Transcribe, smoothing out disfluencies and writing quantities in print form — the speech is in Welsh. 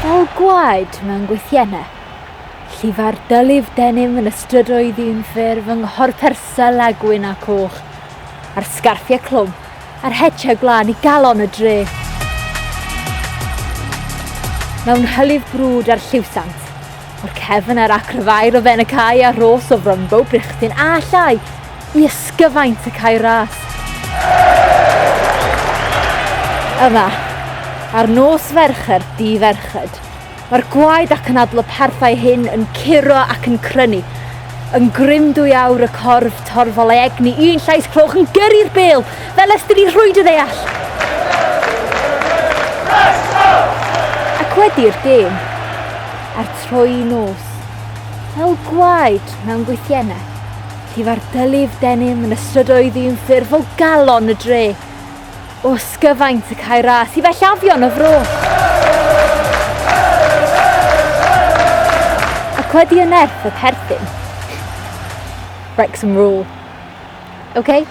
Fel gwaed mewn gwythiennau, llifa'r dylif denim yn y strydoedd un ffurf yng nghorpersel a gwyn a coch, a'r sgarffiau clwm a'r hetiau gwlân i galon y dre. Mewn hylif brwd a'r lliwsant, o'r cefn a'r acryfair o ben y cae a rhos o Frymbo, Brychdyn a llai, i ysgyfaint y cae ras. Yma, ar nos Fercher di-ferched, mae'r gwaed ac anadl y parthau hyn yn curo ac yn crynu. Yn grym dwyawr y corf torfol ei egni, un llais cloch yn gyrru'r bêl, fel ystyn i rhwyd y ddeall. Ac wedi'r gêm, a'r troi nos, fel gwaed mewn gwythiennau, Llifa'r dylif denim yn y strydoedd un ffurf o galon y dre, o ysgyfaint y cae ras i bellafion y fro. Ac wedi y nerth y perthyn. Wrexham rule. Okay?